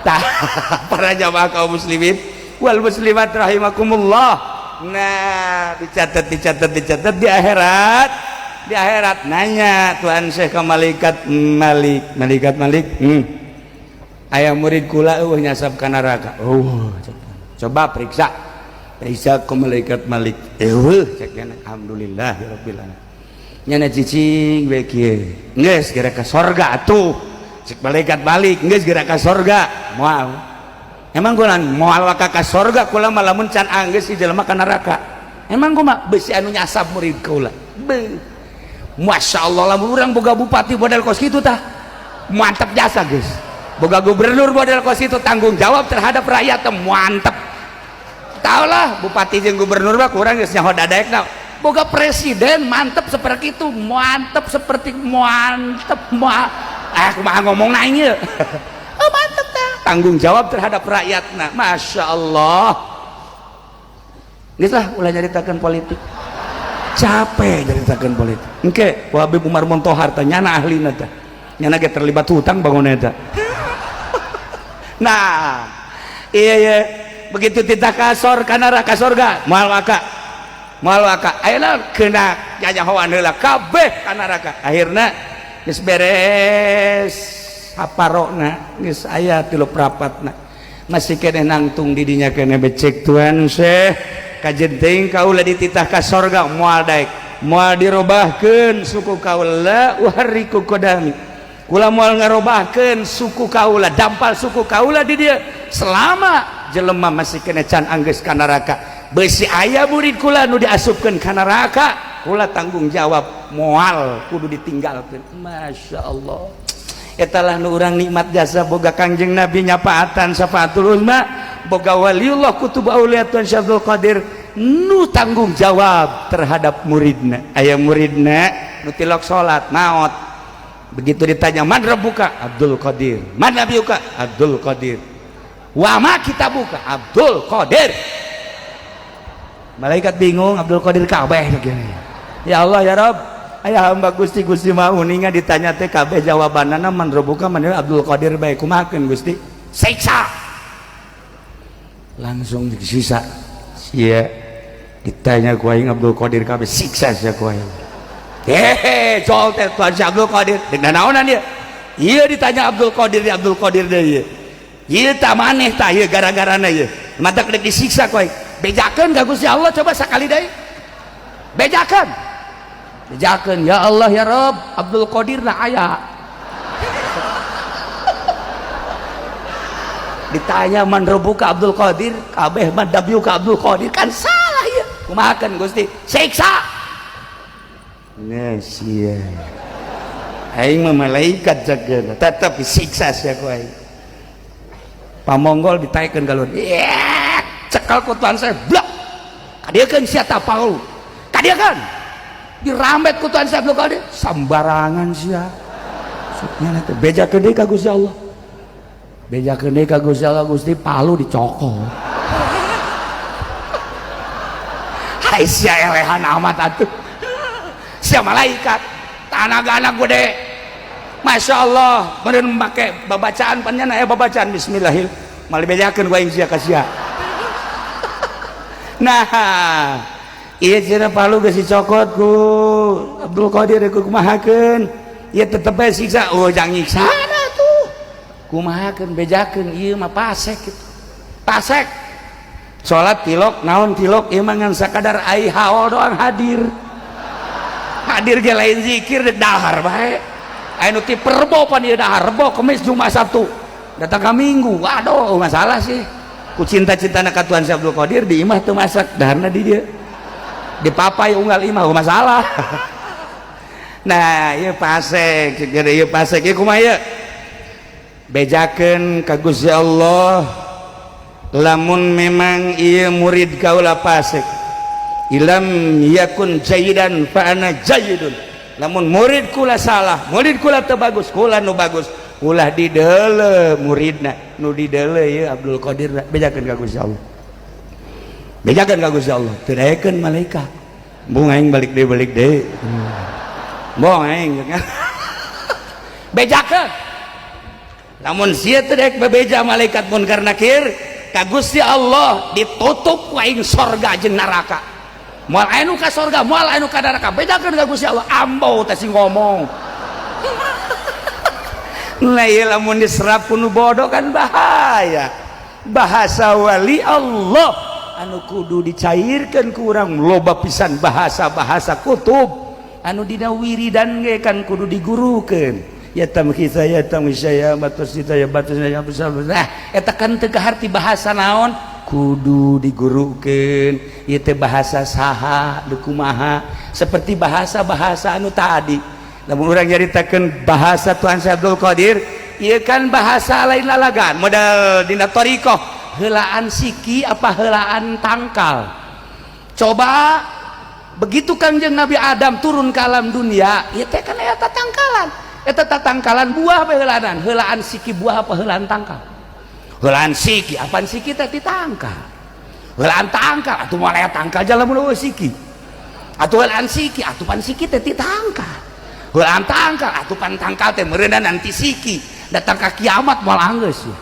Tah, para jamaah kaum muslimin wal muslimat rahimakumullah. Nah, dicatat, dicatat, dicatat di akhirat. Di akhirat nanya Tuhan Syekh ke malaikat Malik, malaikat Malik, aya murid kula eueuh nyasab ka neraka. Oh, coba periksa. Periksa ke malaikat Malik. Eueuh cek, alhamdulillah ya rabbil alamin. Nyana cicing we kieu. Geus geura ka sorga atuh. Cek malaikat Malik, geus geura ka sorga. Moal. Emang kula moal ka sorga kula mah lamun can anggeus si jelema ka neraka. Emang kumaha besi anu nyasab murid kula. Beuh. Masya Allah, lamun urang boga bupati model kos kitu tah. Mantap jasa geus. Boga gubernur model kos itu tanggung jawab terhadap rakyat teh mantep. Tau lah bupati jeung gubernur mah kurang geus nyaho dadaekna. Boga presiden mantep seperti itu, mantep seperti mantep kumaha ngomong aing ieu. Oh, mantep tah. Tanggung jawab terhadap rakyatna. Masya Allah. Geus lah, ulah nyaritakeun politik. Capek nyaritakeun politik. Engke ku Habib Umar Montohar teh nyana ahlina teh. Nyana ge terlibat hutang bangun eta. Nah, iya begitu titah kasor ka neraka sorga, moal waka. Moal waka. Ayeuna kena nyanyahoan heula kabeh ka neraka. Akhirna geus beres haparona, geus aya tilu prapatna. Masih keneh nangtung di dinya keneh becek Tuhan Syekh. Kajen teuing kaula dititah ka sorga moal daek. Moal dirobahkeun suku kaula uharriku qadami. Kula moal ngarobahkeun suku kaula, dampal suku kaula di dieu selama jelema masih kena can anggeus ka neraka. Besi aya murid kula nu diasupkeun ka neraka, kula tanggung jawab moal kudu ditinggalkeun. Masya Allah. Eta lah nu urang nikmat jasa boga Kangjeng Nabi nyapaatan syafaatul uzma, boga waliullah kutub aulia Tuhan Syekh Abdul Qadir nu tanggung jawab terhadap muridna. Aya muridna nu tilok salat maot. Begitu ditanya man rabbuka? Abdul Qadir. Man nabiyuka? Abdul Qadir. Wa ma kitabuka? Abdul Qadir. Malaikat bingung, Abdul Qadir kabeh gini. Ya Allah ya Rabb, aya hamba Gusti, Gusti mau uninga ditanya teh kabeh jawabanana man rabbuka man Abdul Qadir bae, kumahakeun Gusti? Siksa. Langsung disiksa. Sia ditanya ku aing Abdul Qadir kabeh, siksa sia ku aing. Hehe, jol teh Tuhan si Abdul Qadir. Dengan naonan dia? Iya ditanya Abdul Qadir, Abdul Qadir deh ieu. Ieu tah maneh tah ieu gara-garana ieu. Matak rek disiksa ku aing. Bejakeun ka Gusti Allah coba sakali deui. Bejakeun. Bejakeun ya Allah ya Rabb, Abdul Qadir na aya. Ditanya man rabbuka Abdul Qadir, kabeh man ka Abdul Qadir kan salah ieu. Kumahakeun Gusti? Siksa. Nah, sia. Aing mah malaikat jaga, tetep disiksa sia ku aing. Pamonggol ditaikeun ka luhur. Yeah, cekal ku Tuhan saya, blak. Kadieukeun sia tah paul. Kadieukeun. Dirambet ku Tuhan saya Abdul Qadir, sambarangan sia. Suknya teh bejakeun deui ka Gusti Allah. Bejakeun deui ka Gusti Allah, Gusti palu dicokot. Hai sia elehan amat atuh. Sia malaikat tanaga anak gede, Masya Allah, bener make babacaan panjang aya babacaan bismillahil malah bejakeun ku aing sia ka sia. Nah, ieu cenah palu geus dicokot ku Abdul Qadir ku kumahakeun ieu tetep bae siksa. Oh, jangan nyiksa tuh, kumahakeun bejakeun ieu mah pasek kitu. Pasek salat tilok naon tilok ieu mah ngan sakadar ai haol doang hadir. Hadir ge lain zikir dahar bae. Aya nu ti Perbo pan ieu dahar Rebo Kemis Jumat Sabtu datang ka Minggu. Waduh, masalah sih. Ku cinta-cintana ka Tuhan Syekh Abdul Qadir di imah teu masak daharna di dieu. Dipapai unggal imah masalah. Nah, ieu pasek, jadi ieu pasek ieu kumaha ieu? Bejakeun ka Gusti Allah lamun memang ieu murid kaula pasek. Ilam yakun jayidan fa ana jayidun. Lamun murid kula salah, murid kula teu bagus, kula nu bagus. Ulah dideuleu muridna, nu dideuleu ieu Abdul Qadir bejakeun ka Gusti Allah. Bejakeun ka Gusti Allah, teu daekeun malaikat. Bung aing balik deui, balik deui. Bong aing. Bejakeun. Lamun sia teu daek bebeja malaikat Munkar Nakir ka Gusti Allah, ditutup ku aing sorga jeung neraka. Moal aya nu ka sorga, moal aya nu ka neraka. Bejakeun ka Gusti Allah, ambo teh sing ngomong. Nah, ieu lamun diserap ku nu bodoh kan bahaya. Bahasa wali Allah anu kudu dicairkan ku urang loba pisan, bahasa-bahasa kutub anu dina wiridan ge kan kudu digurukeun, ya tamkhisa, ya tamkhisa, ya batus ya batus ya batus. Nah, eta kan teu kaharti bahasa naon, kudu digurukeun ieu teh bahasa saha, nu kumaha, seperti bahasa-bahasa anu tadi. Lamun urang nyaritakeun bahasa Tuhan Syekh Abdul Qadir ieu kan bahasa lain lalagan, modal dina thariqah, heulaan siki apa heulaan tangkal. Coba begitu Kangjeng Nabi Adam turun ke alam dunia, ieu teh kan eta tangkalan, eta tangkalan buah apa heulaanan? Heulaan siki buah apa heulaan tangkal? Heulaan siki. Apaan siki teh ti tangkal? Heulaan tangkal atuh, moal aya tangkal jalan mun eueuh siki atuh. Heulaan siki atuh, pan siki teh ti tangkal. Heulaan tangkal atuh, pan tangkal teh meureunna nanti siki datang ka kiamat moal anggeus ya.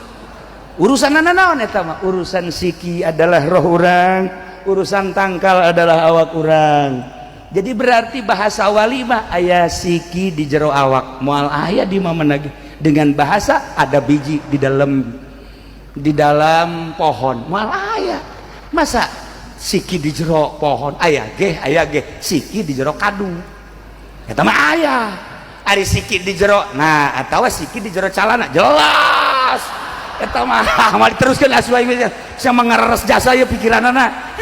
Urusan naon eta mah? Urusan siki adalah roh urang, urusan tangkal adalah awak urang. Jadi berarti bahasa wali mah aya siki di jero awak, moal aya di mana lagi. Dengan bahasa ada biji di dalam pohon, moal aya. Masa siki di jero pohon aya ge? Aya ge siki di jero kadu, eta mah aya. Ari siki di jero, nah, atau siki di jero calana, jelas eta mah moal diteruskeun. Asuh saya mengeres jasa ya pikiranana.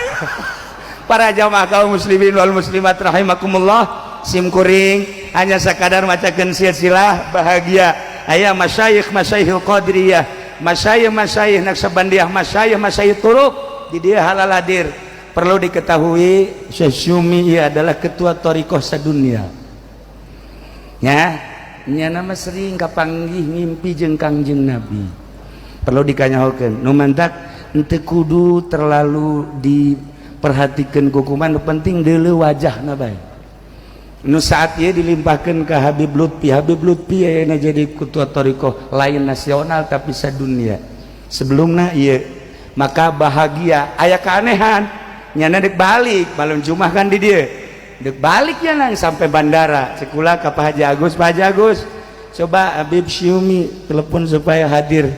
Para jamaah kaum muslimin wal muslimat rahimakumullah, sim kuring hanya sekadar macakeun silsilah. Bahagia aya masyayikh, masyayikh qadiriyah, masyayikh, masyayikh Naqsyabandiyah, masyayikh, masyayikh turuq di dia halal hadir. Perlu diketahui, Syekh Syumi ia adalah ketua thariqah sadunia ya. Nya nama sering kapanggih ngimpi jeung Kangjeng Nabi. Perlu dikanyahokeun, nu mantak henteu kudu terlalu diperhatikan kukuman, nu penting deuleu wajahna bae. Nu saat ieu dilimpahkeun ke Habib Lutfi. Habib Lutfi ayeuna jadi ketua thariqah lain nasional tapi sadunia sebelumna ieu. Maka bahagia aya keanehan, nyana dek balik balon jumah kan di dieu, dek balik ya nang sampai bandara cek kula ka Pak Haji Agus, "Pak Haji Agus, coba Habib Syumi telepon supaya hadir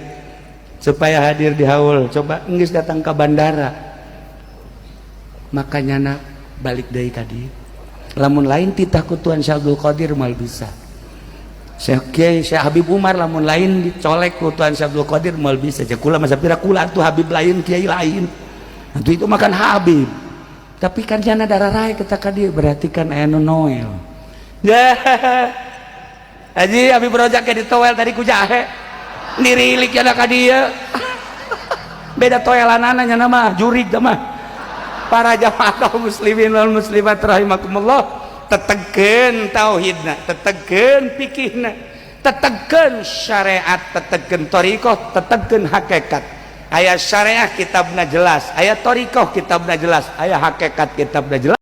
di haul." Coba geus datang ke bandara, makanya nak balik deui ka dieu. Lamun lain titah ku Tuhan Syekh Abdul Qadir mal bisa. Syekh Kiai Syekh Habib Umar lamun lain dicolek ku Tuhan Syekh Abdul Qadir mal bisa. Cek kula masa pira kula tuh Habib lain, kiai lain. Nanti itu makan Habib. Tapi kan jana darah raya kita ka dieu, berarti kan aya nu Noel. Ya. Haji Habib Rojak ke ditoel tadi ku jahe. Nirilik jana ka dieu. Beda toelanana nya mah jurig mah. Para jamaah kaum muslimin wal muslimat rahimakumullah, tetegkeun tauhidna, tetegkeun fikihna, tetegkeun syariat, tetegkeun thariqah, tetegkeun hakikat. Aya syariah kitabna jelas, aya thariqah kitabna jelas, aya hakikat kitabna jelas.